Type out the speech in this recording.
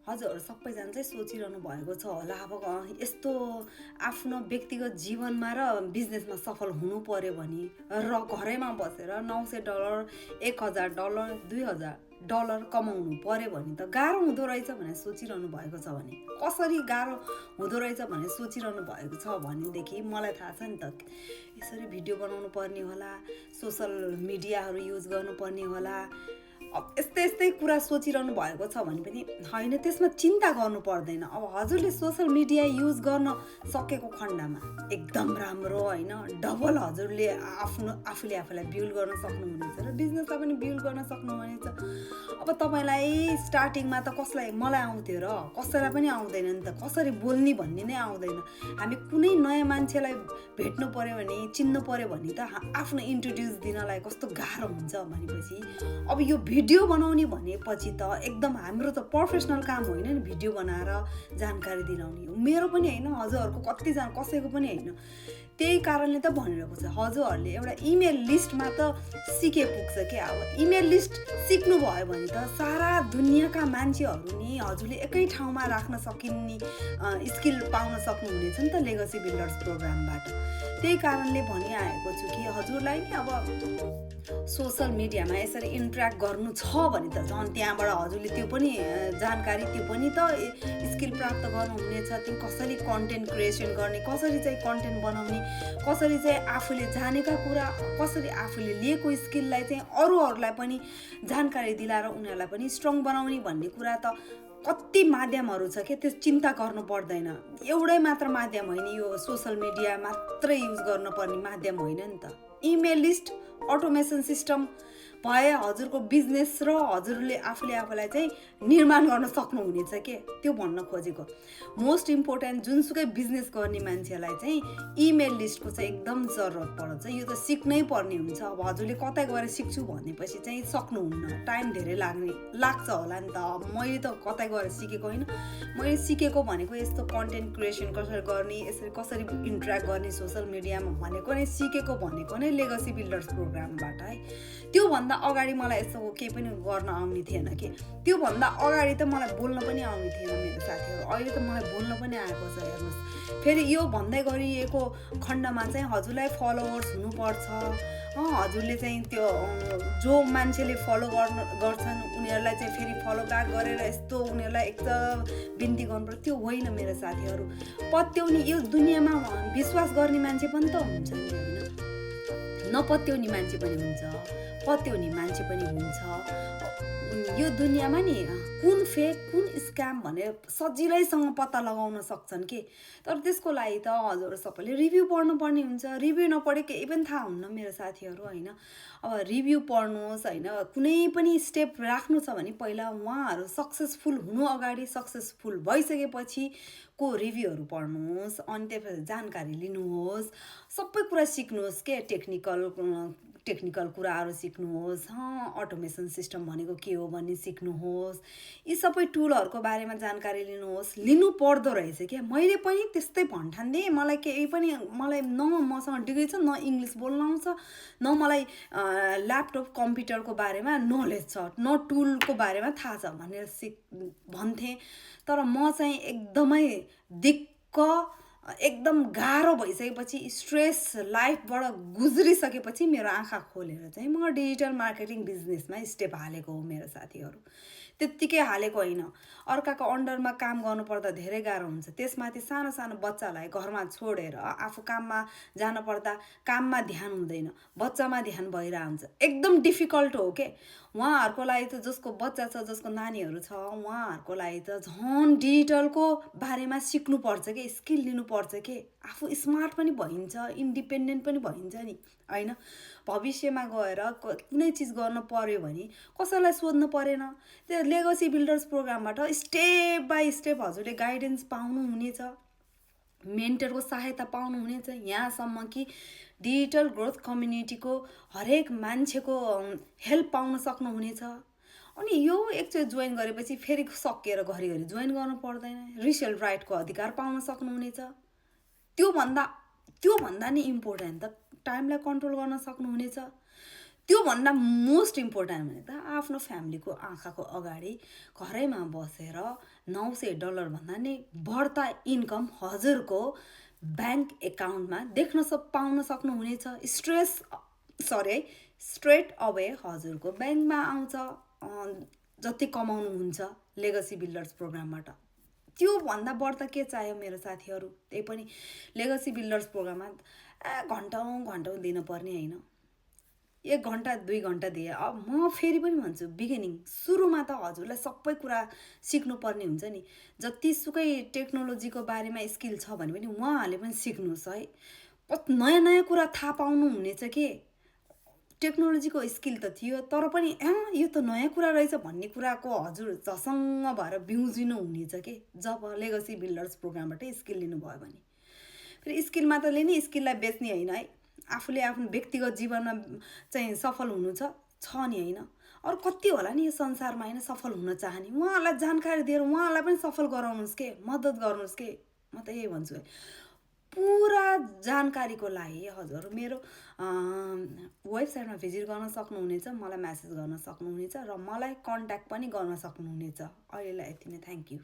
हजुरहरू सबैजना चाहिँ सोचिरहनु भएको छ होला अब यस्तो आफ्नो व्यक्तिगत जीवनमा र बिजनेसमा सफल हुनु पर्यो भने र घरैमा बसेर $900 $1000 $2000 कमाउनु पर्यो भने त गाह्रो हुँदो रहेछ भनेर सोचिरहनु भएको छ भने कसरी गाह्रो हुँदो रहेछ भनेर सोचिरहनु भएको छ भनेदेखि मलाई थाहा छ नि त यसरी भिडियो बनाउनु पर्ने होला सोसल मिडियाहरू युज गर्नुपर्ने होला अब यस्तै कुरा सोचिरहनु भएको छ भने पनि होइन त्यसमा चिन्ता गर्नु पर्दैन अब हजुरले सोसल मिडिया युज गर्न सकेको खण्डमा एकदम राम्रो होइन डबल हजुरले आफूले आफूलाई बिल्ड गर्न सक्नुहुनेछ र बिजनेसलाई पनि बिल्ड गर्न सक्नुहुनेछ अब तपाईँलाई स्टार्टिङमा त मलाई आउँथ्यो र कसैलाई पनि आउँदैन नि त कसरी बोल्ने भन्ने नै आउँदैन हामी कुनै नयाँ मान्छेलाई भेट्नु पर्यो भने चिन्नु पर्यो भने त आफ्नो इन्ट्रोड्युस दिनलाई कस्तो गाह्रो हुन्छ भनेपछि अब यो भिडियो बनाउने भनेपछि त एकदम हाम्रो त प्रोफेसनल काम होइन नि भिडियो बनाएर जानकारी दिलाउने मेरो पनि होइन हजुरहरूको कतिजना कसैको पनि होइन त्यही कारणले त भनिरहेको छ हजुरहरूले एउटा इमेल लिस्टमा त सिके पुग्छ क्या अब इमेल लिस्ट सिक्नु भयो भने त सारा दुनियाँका मान्छेहरू नि हजुरले एकै ठाउँमा राख्न सकिने स्किल पाउन सक्नुहुनेछ नि त लेगसी बिल्डर्स प्रोग्रामबाट त्यही कारणले भनिआएको छु कि हजुरलाई नि अब सोसल मिडियामा यसरी इन्ट्र्याक्ट गर्नु छ भने त झन् त्यहाँबाट हजुरले त्यो पनि जानकारी त्यो पनि त स्किल प्राप्त गर्नुहुनेछ त्यो कसरी कन्टेन्ट क्रिएसन गर्ने कसरी चाहिँ कन्टेन्ट बनाउने कसरी चाहिँ आफूले जानेका कुरा कसरी आफूले लिएको स्किललाई चाहिँ अरूहरूलाई पनि जानकारी दिलाएर उनीहरूलाई पनि स्ट्रङ बनाउने भन्ने कुरा त कति माध्यमहरू छ के त्यो चिन्ता गर्नु पर्दैन एउटै मात्र माध्यम होइन यो सोसल मिडिया मात्रै युज गर्नुपर्ने माध्यम होइन नि त इमेल लिस्ट अटोमेसन सिस्टम भए हजुरको बिजनेस र हजुरले आफूलाई चाहिँ निर्माण गर्न सक्नुहुनेछ के त्यो भन्न खोजेको मोस्ट इम्पोर्टेन्ट जुनसुकै बिजनेस गर्ने मान्छेलाई चाहिँ इमेल लिस्टको चाहिँ एकदम जरुरत पर्छ यो त सिक्नै पर्ने हुन्छ अब हजुरले कतै गएर सिक्छु भनेपछि चाहिँ सक्नुहुन्न टाइम धेरै लाग्छ होला नि त मैले त कतै गएर सिकेको होइन मैले सिकेको भनेको यस्तो कन्टेन्ट क्रिएसन कसरी गर्ने यसरी कसरी इन्ट्र्याक्ट गर्ने सोसल मिडियामा भनेको नै सिकेको भनेको नै लेगसी बिल्डर्स प्रोग्रामबाट है त्योभन्दा अगाडि मलाई यस्तो केही पनि गर्न आउने थिएन कि त्योभन्दा अगाडि त मलाई बोल्न पनि आउने थिएन मेरो साथीहरू अहिले त मलाई बोल्न पनि आएको छ हेर्नुहोस् फेरि यो भन्दै गरिएको खण्डमा चाहिँ हजुरलाई फलोवर्स हुनुपर्छ हजुरले चाहिँ त्यो जो मान्छेले फलो गर्छन् उनीहरूलाई चाहिँ फेरि फलो ब्याक गरेर यस्तो उनीहरूलाई एकदम बिन्ती गर्नुपर्छ त्यो होइन मेरो साथीहरू पत्याउने यो दुनियाँमा विश्वास गर्ने मान्छे पनि त हुन्छ नि होइन नपत्याउने मान्छे पनि हुन्छ पत्याउने मान्छे पनि हुन्छ यो दुनियाँमा नि कुन फेक कुन स्क्याम भनेर सजिलैसँग पत्ता लगाउन सक्छन् के तर त्यसको लागि त हजुर सबैले रिभ्यू पढ्नुपर्ने हुन्छ रिभ्यू नपढे केही पनि थाहा हुन्न मेरो साथीहरू होइन अब रिभ्यू पढ्नुहोस् होइन कुनै पनि स्टेप राख्नु छ भने पहिला उहाँहरू सक्सेसफुल हुनु अगाडि सक्सेसफुल भइसकेपछि को रिभ्यूहरू पढ्नुहोस् अनि त्यसपछि जानकारी लिनुहोस् सबै कुरा सिक्नुहोस् के टेक्निकल कुराहरू सिक्नुहोस् अटोमेसन सिस्टम भनेको के हो भन्ने सिक्नुहोस् यी सबै टुलहरूको बारेमा जानकारी लिनु पर्दो रहेछ क्या मैले पनि त्यस्तै भन्ठान्थेँ मलाई न मसँग डिग्री छ न इङ्ग्लिस बोल्न आउँछ न मलाई ल्यापटप कम्प्युटरको बारेमा नलेज छ न टुलको बारेमा थाहा छ भनेर भन्थेँ तर म चाहिँ एकदमै दिक्क एकदम गाह्रो भइसकेपछि स्ट्रेस लाइफबाट गुज्रिसकेपछि मेरो आँखा खोलेर चाहिँ म डिजिटल मार्केटिङ बिजनेसमा स्टेप हालेको हो मेरो साथीहरू त्यत्तिकै हालेको होइन अर्काको अन्डरमा काम गर्नुपर्दा धेरै गाह्रो हुन्छ त्यसमाथि सानो सानो बच्चालाई घरमा छोडेर आफू काममा जान पर्दा काममा ध्यान हुँदैन बच्चामा ध्यान भइरहेको हुन्छ एकदम डिफिकल्ट हो के उहाँहरूको लागि त जसको बच्चा छ जसको नानीहरू छ उहाँहरूको लागि त झन् डिजिटलको बारेमा सिक्नुपर्छ के स्किल लिनुपर्छ के आफू स्मार्ट पनि भइन्छ इन्डिपेन्डेन्ट पनि भइन्छ नि होइन भविष्यमा गएर कुनै चिज गर्न पर्यो भने कसैलाई सोध्नु परेन त्यो लेगसी बिल्डर्स प्रोग्रामबाट स्टेप बाई स्टेप हजुरले गाइडेन्स पाउनुहुनेछ मेन्टरको सहायता पाउनुहुनेछ यहाँसम्म कि डिजिटल ग्रोथ कम्युनिटीको हरेक मान्छेको हेल्प पाउन सक्नुहुनेछ अनि यो एकचोटि जोइन गरेपछि फेरि सकिएर घरिघरि जोइन गर्नु पर्दैन रिसेल राइटको अधिकार पाउन सक्नुहुनेछ त्योभन्दा नि इम्पोर्टेन्ट त टाइमलाई कन्ट्रोल गर्न सक्नुहुनेछ त्योभन्दा मोस्ट इम्पोर्टेन्ट भने त आफ्नो फ्यामिलीको आँखाको अगाडि घरैमा बसेर $900 भन्दा नि बढ्ता इन्कम हजुरको ब्याङ्क एकाउन्टमा पाउन सक्नुहुनेछ। स्ट्रेट अवे हजुरको ब्याङ्कमा आउँछ जति कमाउनुहुन्छ लेगसी बिल्डर्स प्रोग्रामबाट। त्योभन्दा बढ्ता के चाहियो मेरो साथीहरू? त्यही पनि लेगसी बिल्डर्स प्रोग्राममा घन्टौँ दिनुपर्ने होइन, 1 घन्टा 2 घन्टा दिए। अब म फेरि पनि भन्छु, सुरुमा त हजुरलाई सबै कुरा सिक्नुपर्ने हुन्छ नि। जतिसुकै टेक्नोलोजीको बारेमा स्किल छ भने पनि उहाँहरूले पनि सिक्नुहोस् है। नयाँ कुरा थाहा पाउनुहुनेछ के। टेक्नोलोजीको स्किल त थियो तर पनि यो त नयाँ कुरा रहेछ भन्ने कुराको हजुर झसङ्ग भएर बिउजिनु हुनेछ के, जब लेगसी बिल्डर्स प्रोग्रामबाटै स्किल लिनुभयो भने। फेरि स्किल मात्र लिने, स्किललाई बेच्ने होइन है। आफूले आफ्नो व्यक्तिगत जीवनमा चाहिँ सफल हुनु छ नि होइन। अरू कति होला नि यो संसारमा होइन सफल हुन चाहने, उहाँहरूलाई जानकारी दिएर उहाँहरूलाई पनि सफल गराउनुहोस् के, मद्दत गर्नुहोस् के। म त यही भन्छु है। पुरा जानकारीको लागि हजुर मेरो वेबसाइटमा भिजिट गर्न सक्नुहुनेछ, मलाई म्यासेज गर्न सक्नुहुनेछ र मलाई कन्ट्याक्ट पनि गर्न सक्नुहुनेछ। अहिलेलाई यति नै, थ्याङ्क यू।